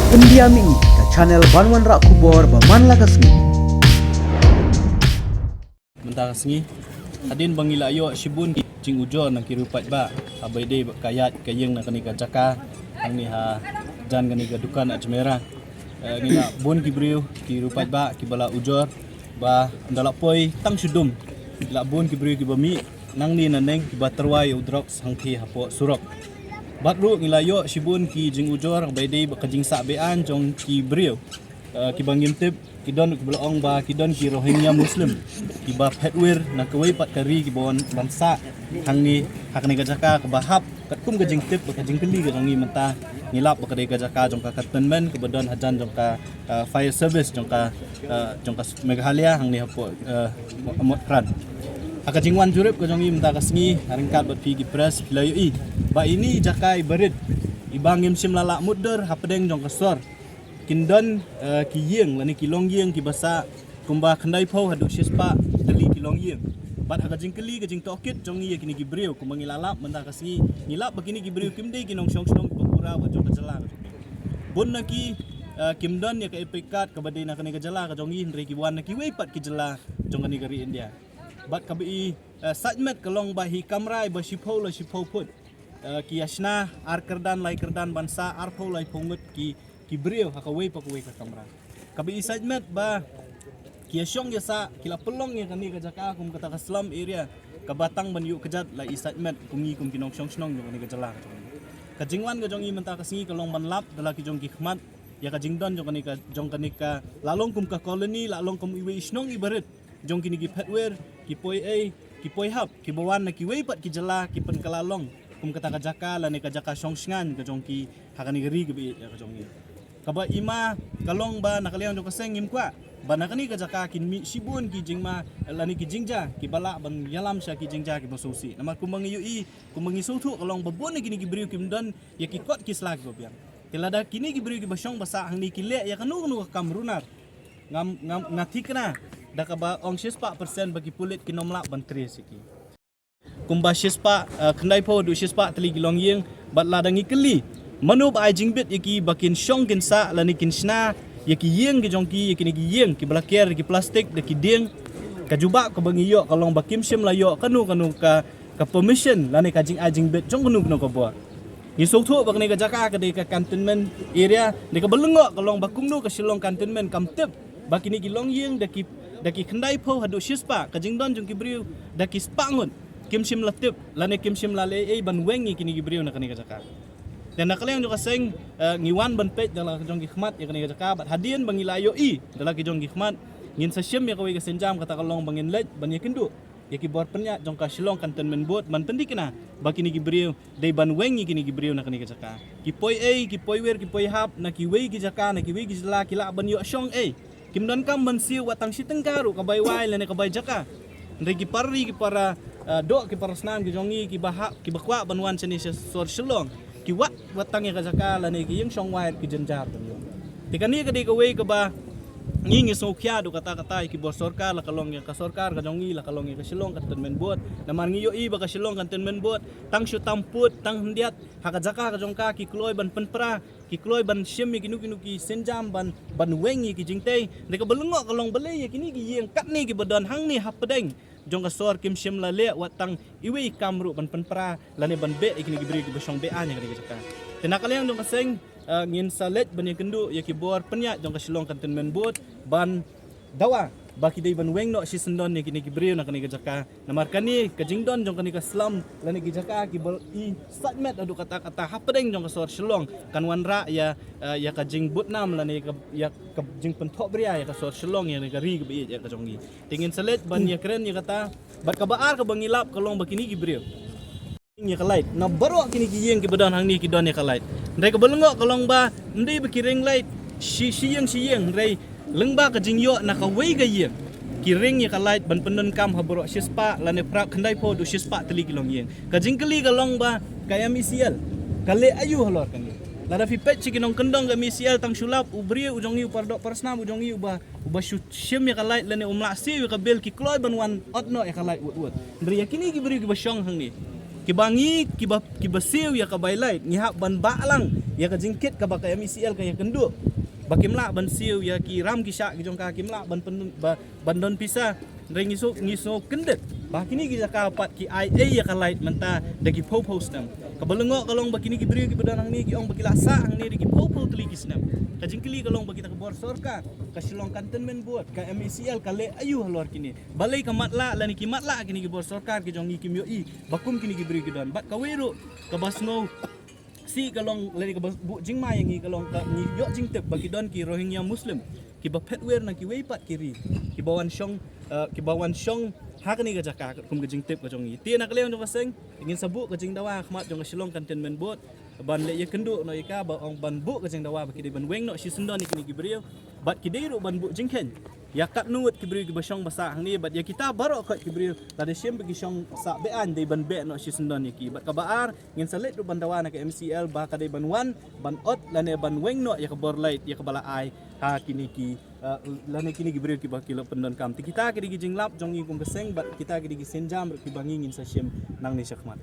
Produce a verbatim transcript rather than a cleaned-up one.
India Mih, ka channel ban wanrah khubor ba man la ka sngi. Mynta ka sngi, hadien ba ngi la ïoh shibun ki jingujor na ki riew paidbah, haba ïadei bad ka ïaid ka ïeng na kane ka jaka, hangne hajan kane ka dukan Ajmera. Eh, ngi la bun ki briew, ki riew paidbah, kiba la ujor, ba ynda la poi tang shu dum, la bun ki briew kiba mih nangne naneng, kiba tyrwa ïa u drugs hangthie hapoh surok. Bad ruh ngi la ïoh shibun ki jingujor, ba ïadei bad ka jingsah be-aiñ jong ki briew. Eh, kiba ngim tip, ki don, kiba la ong ba ki don ki Rohingya Muslim, kiba phet wir na kawei pat ka ri, kiba wan ban sah hangne ha kane ka jaka kaba hap, katkum ka jingtip bad ka jingkylli ka jong ngi mynta. Ngi lap ba ka dei ka jaka jong ka cantonment kaba don hajan jong ka, eh, fire service jong ka, eh, jong ka Meghalaya hangne hapoh, eh, Mo-, Motphran. Ha ka jingwan jurip ka jong ngi mynta ka sngi, ha ryngkat bad phi ki press, phi la ïohi ba ine i jaka iba rit, iba ngim shym la lah mutdur hapdeng jong ka sor. Kin don, eh, ki ïing lane ki longïing kiba sah kumba khyndaiphew haduh shispah tylli ki longïing. Bad ha ka jingkylli, ka jingtohkit jong ngi ïa kine ki briew, kumba ngi la lap mynta ka sngi, ngi lap ba kine ki briew kim dei ki nongshong shnong kiba pura wat jong ka jylla ka jong ngi. Bun na ki, eh, kim don ïa ka EPIC card kaba dei na kane ka jylla ka jong ngi, hynrei ki wan na kiwei pat ki jylla jong kane ka ri India. Bad kaba i, eh, sait met ka long ba hi kamra iba shiphew la shiphew phut, eh, ki ïa shna ar kyrdan lai kyrdan ban sah arphew laiphew ngut ki, ki briew ha kawei pa kawei ka kamra. Kaba i sait met ba ki ïa shong ïa sah, ki la pynlong ïa kane ka jaka kum kata ka slum area, kaba tang ban ïuh kjat la i sait met kum ngi kum ki nongshong shnong jong kane ka jylla ka jong ngi. Ka jingwan ka jong ngi mynta ka sngi ka long ban lap da la ki jong ki khmat ïa ka jingdon jong kane ka, jong kane ka, la long kum ka colony, la long kum iwei i shnong iba rit jong kine ki phet wir, ki poi ei, ki poi hap, kiba wan na kiwei pat ki jylla, ki pynkylla long kum kata ka jaka lane ka jaka shong shngaiñ ka jong ki ha kane ka ri kaba ïeit ïa ka jong ngi. Kaba i ma ka long ba na ka liang jong ka seng ngim kwah ba na kane ka jaka kin mih shibun ki jingma lane ki jingjia kiba lah ban ïalam sha ki jingjia kiba sngewsih. Namar kumba ngi ïohi, kumba ngi sngewthuh ka long ba bun na kine ki briew kim don ïa ki kot ki sla kiba biang. Te lada kine ki briew kiba shong ba sah hangne ki leh ïa kano kano ka kam runar, ngam, ngam, nga thikna da kaba ong shispah percent ba ki pulit kin ym lah ban trace ïa ki. Kumba shispah, eh, khyndaiphew haduh shispah tylli ki longïing, bad lada ngi kylli mano ba ai jingbit ïa ki ba kin shong kin sah lane kin shna ïa ki ïing ki jong ki, ïa kine ki ïing kiba la ker da ki plastik da ki dieng. Ka jubab kaba ngi ïoh ka long ba kim shym la ïoh kano kano ka, ka permission lane ka jingai jingbit jong kano kano ka bor. Ngi sngewthuh ba kane ka jaka ka dei ka cantonment area, dei kaba lyngngoh ka long ba kumno ka Shillong cantonment kam tip ba kine ki longïing da ki, da ki khyndaiphew haduh shispah, ka jingdon jong ki briew da ki spah ngut, kim shym la tip lane kim shym la leh ei ban weng ïa kine ki briew na kane ka jaka. Te na ka liang jong ka seng, eh, ngi wan ban peit da la ki jong ki khmat ïa kane ka jaka, bad hadien ba ngi la ïohi da la ki jong ki khmat, ngin sa shim ïa kawei ka sienjam, kata ka long ba ngin leit ban ïakynduh ïa ki bor pynïaid jong ka Shillong Cantonment Board ban pynthikna ba kine ki briew dei ban weng ïa kine ki briew na kane ka jaka. Ki poi ei, ki poi wir, ki poi hap na kiwei ki jaka, na kiwei ki jylla, ki lah ban ïoh shong ei. Kim donkam ban siew wat tang shi tyngka ruh ka bai wai lane ka bai jaka. Hynrei ki para ri, ki para, eh, doh, ki para snam ki jong ngi kiba hap, kiba kwah ban wan shane sha sor Shillong, ki wad wat tang ïa ka jaka lane ki ïing shong wai ki jynjar ban ïoh. Te kane ka dei kawei kaba ngi, ngi sngewkhia haduh katta katta ïa ki bor sorkar, la ka long ïa ka sorkar ka jong ngi, la ka long ïa ka Shillong Cantonment Board. Namar ngi ïohi ba ka Shillong Cantonment Board tang shu tam pud, tang hyndiat ha ka jaka ka jong ka, ki kloi ban pynpra, ki kloi ban shim ïa kino kino ki sienjam ban, ban weng ïa ki jingtei. Hynrei kaba lyngngoh ka long balei ïa kine ki ïing katne kiba don hangne hapdeng jong ka sor kim shym la leh wat tang iwei i kam ruh ban pynpra lane ban beh ïa kine ki briew kiba shong be-aiñ ha kane ka jaka. Te na ka liang jong ka seng, eh, ngin sa leit ban ïakynduh ïa ki bor pynïaid jong ka Shillong Cantonment Board ban dawa ba ki dei ban weng noh shisyndon ïa kine ki briew na kane ka jaka. Namar kane ka jingdon jong kane ka slum lane ki jaka kiba i sait met haduh katta katta hapdeng jong ka sor Shillong kan wanrah ïa, eh, ïa ka jingbudnam lane ïa ka, ïa ka jingpynthohbria ïa ka sor Shillong, ïa ka ri kaba ïeit ïa ka jong ngi. Te ngin sa leit ban ïakren ïa kata. Bad kaba ar kaba ngi lap ka long ba kine ki briew ring ïa ka light. Na baroh kine ki ïing kiba don hangne ki don ïa ka light. Hynrei kaba lyngngoh ka long ba ym dei ba ki ring light shi, shi ïing shi ïing, hynrei lyngba ka jingïoh na kawei ka ïing ki ring ïa ka light ban pyndonkam ha baroh shispah lane phra, khyndaiphew haduh shispah tylli ki longïing. Ka jingkylli ka long ba ka M E C L ka leh aïu halor kane. Lada phi peit sha ki nongkyndong ka M E C L, tang shu lap u briew u jong ngi, u paradoh parasnam u jong ngi uba, uba shu shim ïa ka light lane um lah siew ïa ka bill, ki kloi ban wan ot noh ïa ka light wut wut. Hynrei ïa kine ki briew kiba shong hangne, Kiba ngi, kiba, kiba siew ïa ka bai light, ngi hap ban bah lang ïa ka jingkit kaba ka M E C L ka ïakynduh. Ba kim lah ban siew ïa ki ram ki shah ki jong ka, kim lah ban pyn, ba, ban don pisa. Hynrei ngi sngew, ngi sngew kyndit ba kine ki jaka pat ki ai ei ïa ka light mynta da ki phew phew snem. Kaba lyngngoh ka long ba kine ki briew kiba don hangne ki ong ba ki la sah hangne da ki phew phew tylli ki snem. Ka jingkylli ka long ba kita ka bor sorkar, ka Shillong Cantonment Board, ka M E C L ka leh aïu halor kine. Balei ka matlah lane ki matlah kine ki bor sorkar ki jong ngi kim ïohi ba kum kine ki briew ki don. Bad kawei ruh kaba sngewsih ka long lane kaba buh jingma ïa ngi ka long ka ngi ïoh jingtip ba ki don ki Rohingya Muslim kiba phet wer na kiwei pat ki ri, kiba wan shong, eh, kiba wan shong ha kane ka jaka kum ka jingtip ka jong ngi. Te na ka liang jong ka seng ngin sa buh ka jingdawa ha khmat jong ka Shillong Cantonment Board ban leit ïakynduh noh ïa ka, ba ong ban buh ka jingdawa ba ki dei ban weng noh shisyndon ïa kine ki briew. Bad ki dei ruh ban buh jingkheiñ ïa katno ngut ki briew kiba shong ba sah hangne, bad ïa kita baroh khoit ki briew lada shim ba ki shong sah be-aiñ dei ban beh noh shisyndon ïa ki. Bad kaba ar, ngin sa leit ruh ban dawa na ka M C L ba ka dei ban wan ban ot lane ban weng noh ïa ka bor light ïa kaba la ai ha kine ki, eh, lane kine ki briew kiba ki la pyndonkam. Te kita ki dei ki jinglap jong ngi kum ka seng, bad kita ki dei ki sienjam ruh kiba ngi ngin sa shim nangne shakhmat.